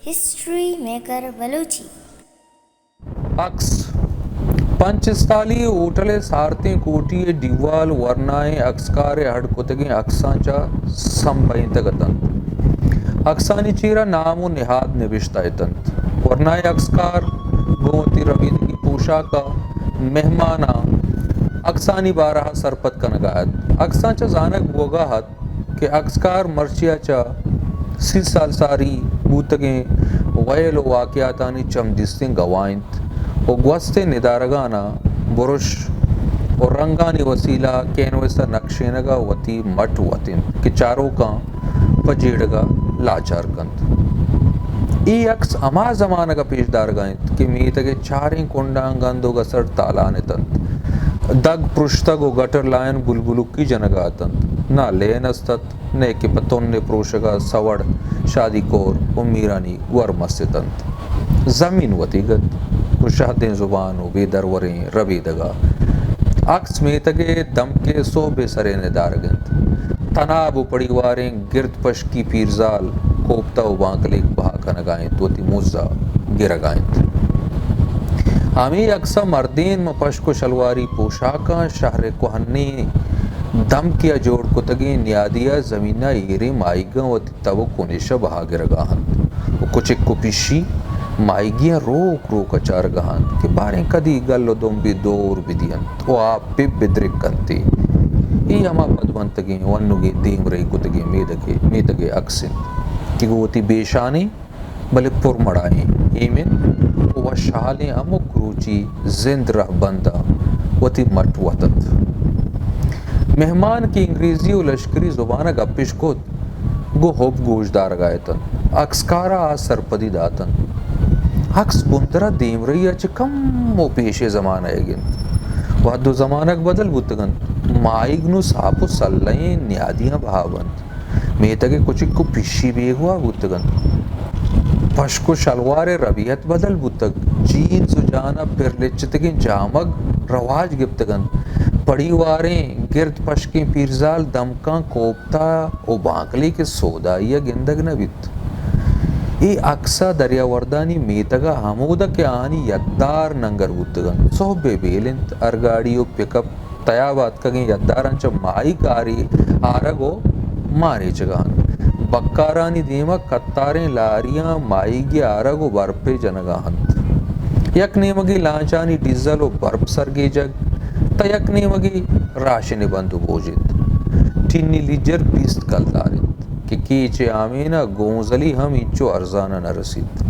History maker Balochi. عکس۔ پنچ استالی ہوٹل ءِ سارتیں کوٹی ءِ ڈیوال ورنائیں عکسکار ءِ اڈ کتگیں عکساں چہ سمبھینتگ اتنت۔ عکسانی چیرا نام و نہاد نبشتہ اتنت۔ ورنائیں عکسکار گوں وتی ربیدگی پوشاک ءَ مہماناں عکسانی بارہ ءَ سرپد کنگا ات۔ عکساں چہ زانگ بوگا ات کہ عکسکار مرچی ءَ چہ سی سال ساری بوتگیں ویل و واقعاتانی چم دیستیں گواہ انت و گوستیں ندارگاناں برش و رنگانی وسیلہ کینوس ءَ نقشینگ ءَ وتی مٹ وت انت کہ چاروکاں پہ جیڑگ ءَ لاچار کنت۔ اے عکس ہما زمانگ ءَ پیش دارگ ءَ انت کہ میتگ ءِ چاریں کنڈاں گند و گسڑ تالان اتنت۔ دگ پرشتگ و گٹر لائن بلبلکی جنگ ءَ اتنت۔ نہ لین است ات، نئے کہ پہ تن ءِ پروشگ ءَ سوڑ، شادی کور و میرانی گور مست اتنت۔ زمین وتیگ ات و شہدیں زبان و بے دروریں ربیدگ ءَ۔ عکس میتگ ءِ دمک ءِ سہب ءِ سرے ندارگ انت۔ تناب و پڑیواریں گرد پشکی پیرزال کوپتہ و بانکلیک بہا کنگا انت، وتی مز ءَ گرگا انت۔ ہمے عکس ءَ مردین ماں پشک و شلواری پوشاکاں شہر ءِ کوہنیں دمکے ءَ جوڑ کتگیں نیادی ءَ زمین ءَ ایریں ماہیگاں وتی تب و کنش ءَ بہا گرگا انت و کچک و پیشی ماہیگیاں روک روک ءَ چارگا انت کہ باریں کدی گل و دمبے دور بدینت و آپ پہ بدرک کنت۔ اے ہما پدمنتگیں و انوگیں دیمرئی کتگیں میدگے، میتگے عکس انت کہ گوں وتی بے شانیں بلے پرمڑائیں ایمن و وشحالیں ہمک روچی زند رہبند ءَ وتی مٹ وت ات۔ مہمان کہ انگریزی و لشکری زبان ءَ گپ اش کت، گوں حب گوش دارگا اتنت۔ عکسکار ءَ آ سرپدی داتنت۔ عکس بندر ءَ دیمرئی ءَ چہ کمو پیش ءِ زمانگ انت۔ وہد و زمانگ بدل بوتگ انت۔ ماہیگ نوں ساپ و سلہیں نیادیاں بہا بنت۔ میتگ ءِ کچک و پیشی بیگواہ بوتگ انت۔ پشک و شلوار ءِ ربیت بدل بوتگ۔ جینز و جان ءَ پر لچتگیں جامگ رواج گپتگ انت۔ پڑیواریں گرد پشکیں پیرزال دمکاں کوپتہ و بانکلیک ءِ سودائی ءَ گندگ نہ بیت۔ اے عکس ءَ دریاوردانی میتگ ءَ ہمودا کہ آہانی یدار ننگر بوتگ انت۔ سہب ءِ بیل انت۔ ہر گاڑی و پک اپ تیاب ءَ اتکگیں یداراں چہ ماہیگ آری آرگ و مان ریچگا انت۔ بکارانی دیم ءَ کتاریں لاریاں ماہیگی آرگ و برپے جنگا انت۔ یک نیمگے لانچانی ڈیزل و برپ سرگیجگ، تہ یک نیمگے راشن ءِ بند و بوج انت۔ ٹینی لیجر بیست کلدار انت کہ کیچ ءِ آمین ءَ گونزلی ہم اینچو ارزان ءَ نہ رسیت۔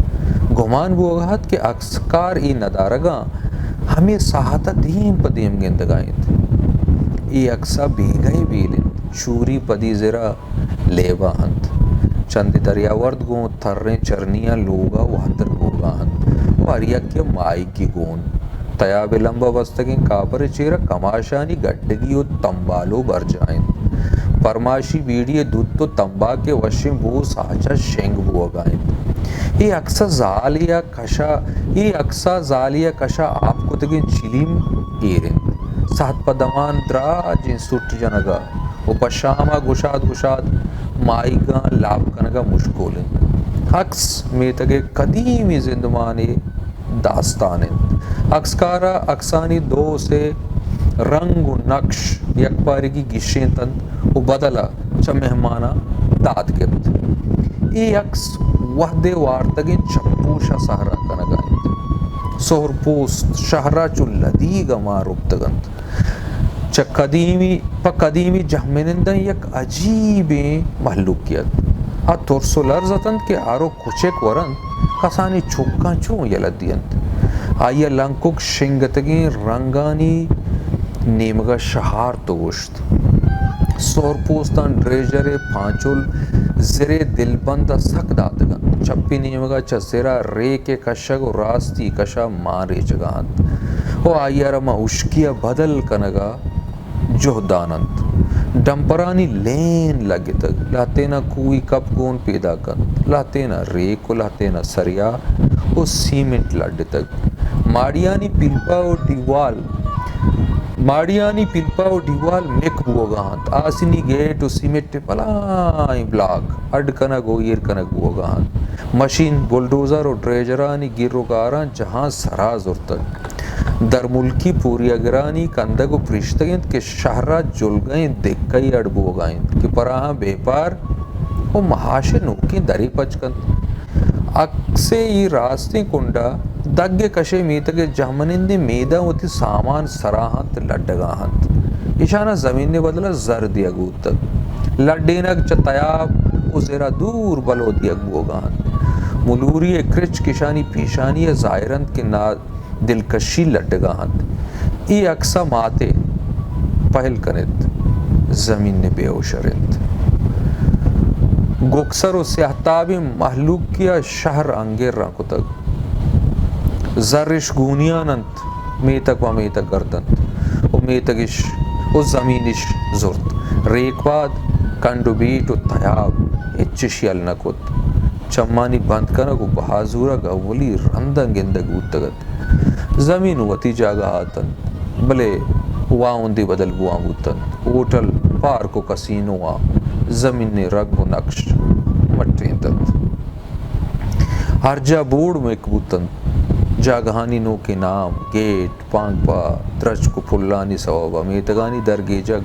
گمان بوگا ات کہ عکسکار اے ندارگاں ہمے ساہت ءَ دیم پہ دیم گندگا انت۔ اے عکس ءَ بیگہ ءِ بیل انت۔ شوری پدی زر ءَ لیبا انت۔ چندے دریاورد گوں تریں چرنیاں لوگ ءَ واتر بوگا انت و ہر یکے ءَ ماہیگی گون۔ تیاب ءِ لمب ءَ بستگیں کاپر ءِ چیر ءَ کماشانی گڈگی و تمبالو برجاہ انت۔ پرماشی بیڑی ءِ دوت و تمباک ءِ وشیں بو ساچ ءَ شنگ بوگا انت۔ اے عکس ءَ زالے ءَ کشا، اے عکس ءَ زالے ءَ کشا آپ کتگیں چلیم ایر انت۔ ساعت پہ دمان دراجیں سٹ جنگ ءَ و پہ شام ءَ گشاد گشاد ماہیگاں لاپ کنگ ءَ مشکول انت۔ عکس میتگ ءِ قدیمی زندمان ءِ داستان انت۔ عکسکار ءَ عکسانی دو سے رنگ و نقش یکپارگی گیشینت انت و بدل ءَ چہ مہماناں داد گپت۔ اے عکس وہدے وارتگیں چپوش ءَ سہرا کنگ ءَ انت۔ سہر پوست شہر ءَ چو لدیگ ءَ مان رپتگ انت۔ چہ قدیمی، پہ قدیمی جہمننداں یک عجیبیں مہلوکے ات۔ آ ترس و لرز اتنت کہ ہر و کچک ورنت، کسانیں چکاں چون یلہ دینت۔ آئی ءَ لنکک شنگتگیں رنگانی نیمگ ءَ شہارت و گوشت، سہر پوستاں ڈریجر ءِ پانچل زر ءِ دلبند ءَ سک داتگ انت۔ چپی نیمگ ءَ چہ زر ءَ ریک ءِ کشگ و راستی کش ءَ مان ریچگ ءَ انت و آئی ءَ را ماں ہشکی ءَ بدل کنگ ءَ جہد دان انت۔ ڈمپرانی لین لگتگ، لہتین ءَ کوہی کپ گون پیداک انت، لہتین ءَ ریک و لہتین ءَ سریا و سیمنٹ لڈتگ۔ ماڑیانی پیلپا و ڈیوال، ماڑیانی پیلپا و ڈیوال مک بوگا انت۔ آسنی گیٹ و سیمنٹ ءِ بلاہیں بلاک اڈ کنگ و ایر کنگ بوگا انت۔ مشین، بلڈوزر و ڈریجرانی گیر و گاراں جہاں سرا زرتگ۔ درملکی پوریاگرانی کندگ و پریشتگ انت کہ شہرا جلگئیں دکئی اڈ بوگا انت کہ پراہاں بیپار و معاش نوکیں درے پچ کنت۔ اکسے ای راستیں کنڈا دگ کشے میتگ جہمنندیں میداں وتی سامان سرا انت، لڈگا انت۔ ایشانا زمین بدلا زر دیگ بوتگ۔ لڈینگ چہ تیاب و زرا دور بلو دیگ بوگا انت۔ ملوری ء کرچ کشانی پیشانی ء ظاہر انت کہ نا دلکشی لڈگا انت۔ اے عکس ء ماتے پہل کنت، زمین بے اوشر انت۔ گکسر و سیاہتابیں مہلوکی ء شہر انگیراں کتگ۔ زرش گونیان انت، میتگ پہ میتگ گردنت و میتگش و زمینش زرت۔ ریک پاد کنڈ و بیٹ و تیاب ہچش یل نہ کت۔ چمانی بند کنگ و بہا زورگ اولی رنداں گندگ بوتگ ات۔ زمین وتی جاگہ ء اتنت، بلے واہندے بدل بوان بوتنت۔ ہوٹل، پارک و کسینواں زمین ء رنگ و نقش مٹینتنت۔ ہر جاہ بورڈ مک بوتنت۔ جاگہانی نوکیں نام، گیٹ، پانگ پہ درچک و پلانی سوب ء میتگانی درگیجگ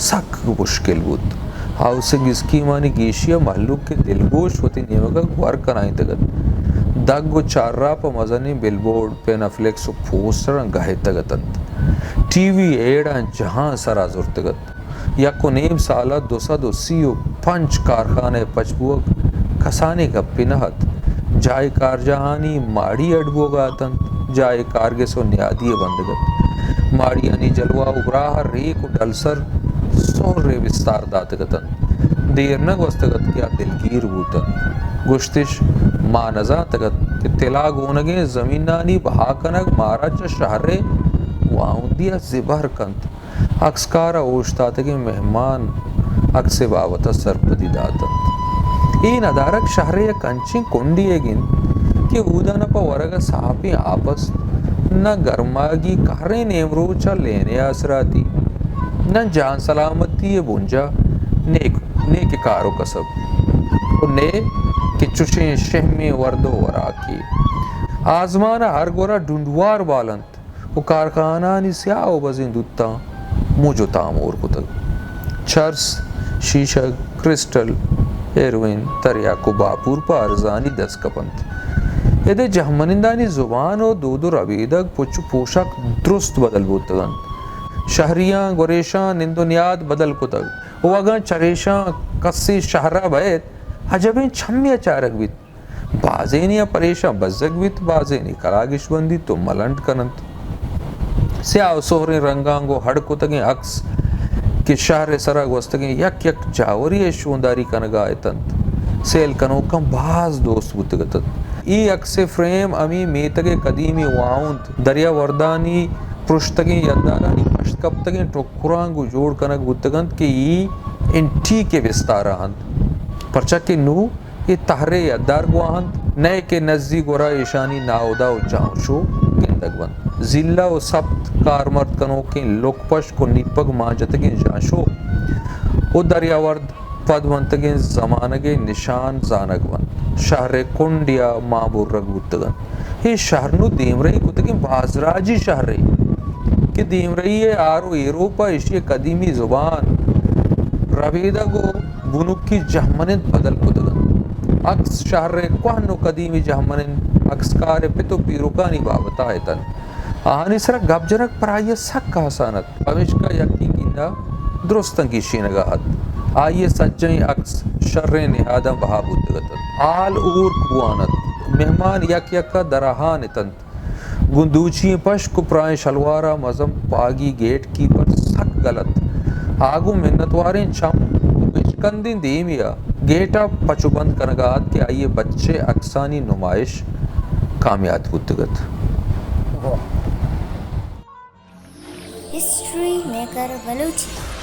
سک مشکل بوت۔ ہاؤسنگ اسکیمانی گیشی ء مہلوک ء دلگوش وتی نیمگ ء گور کنائینتگ ات۔ دگ و چارراہ پہ مزنیں بل بورڈ، پینافلیکس و پوسٹراں گہتگ اتنت۔ ٹی وی ایڈاں جہاں سرا زرتگ ات۔ یک و نیم سال ء دو سد و سی و پنچ کارخانہ ء پچ بوگ کسانیں گپے نہ ات۔ جاہے کارجاہانی ماڑی اڈ بوگا اتنت، جاہے کارگس و نیادی ء بندگ ات۔ ماڑیانی جلوہ و براہ ء ریک و ڈلسر سہر ء بستار داتگ اتنت۔ دیر نہ گوستگ ات کہ آ دلگیر بوتنت۔ گوشتش، ما نزانتگ ات کہ تلا گونگیں زمینانی بہا کنگ مارا چہ شہر ء واہندی ء زبہر کنت۔ عکسکار ء اوشتاتگیں مہمان عکس ء بابت ء سرپدی دات انت۔ اے ندارگ شہر ء یک انچیں کنڈے ئیگ انت کہ اودا نہ پہ ورگ ء ساپیں آپ است، نہ گرماگی قہریں نیمروچ ء لین ء آسراتی، نہ جان سلامتی ء بنجاہ، نیک، نیک کار و کسب و نے کہ چشیں شہمیں ورد و وراکے۔ آزمان ء ہر گورا ڈنڈوار بال انت۔ و کارخانہانی سیاہ و بزیں دوتاں مج و تامور کتگ۔ چرس، شیشگ، کرسٹل، ہیروئن، تریاک و باپور پہ ارزانی دست کپنت۔ اد ء جہمنندانی زبان و دود و ربیدگ، پچ و پوشاک درست بدل بوتگ انت۔ شہریاں گوریشاں نند و نیاد بدل کتگ و اگاں چریشاں کسے شہرا بئیت، عجبیں چمے ء چارگ بیت۔ بازینے ء پریشاں بزگ بیت، بازینے کلاگش بندیت و ملنڈ کننت۔ سیاہ و سہریں رنگاں گوں ہڈ کتگیں عکس کہ شہر ء سرا گوستگیں یک یک جاوری ء شونداری کنگا اتنت، سیل کنوکاں باز دوست بوتگ اتنت۔ اے عکس ء فریم ہمے میتگ ء قدیمی واہند دریا وردانی پرشتگیں یدارانی پشت کپتگیں ٹکراں گوں جوڑ کنگ بوتگ انت کہ اے اینٹیک ء بستار ء انت، پرچا کہ نوں اے تہرے یدار گواہ انت، نئے کہ نزی گورا ایشانی ناہدا و جانشو گندگ بنت۔ زیلہ و سپت کارمرد کنوکیں لک پشک و نیپگ مان جتگیں جانشو و دریاورد پد منتگیں زمانگے نشان زانگ بنت۔ شہرے کنڈیا مان برگ بوتگ انت۔ اے شہر نوں دیمرئی کتگیں بازراجی شہرے کہ دیمرئی ء آر و ایروپ ء ایشی ء قدیمی زبان، ربیدگ و بنکی جہمنند بدل کتگ انت۔ عکس شہر ء کوہن و قدیمی جہمنند عکسکار ء پت و پیرکانی بابت ء اتنت۔ آہانی سرا گپ جنگ پر آئی ء سک آسان ات، پمیشکا یکیں گیندا درستاں گیشینگ ء ات۔ آئی ء سجہیں عکس شریں نہاداں بہا بوتگ اتنت۔ ہال ہورک بوان ات۔ مہمان یک یک ء دراہان اتنت۔ گوں دوچی ئیں پشک و پراہیں شلوار ء مزن پاگی گیٹ کیپر سک گل ات۔ آ گوں منتواریں چم و بچکندیں دیمے ء گیٹ ء پچ و بند کنگ ء ات کہ آئی ء بچ ء عکسانی نمائش کامیات بوتگ ات۔ History maker Balochi.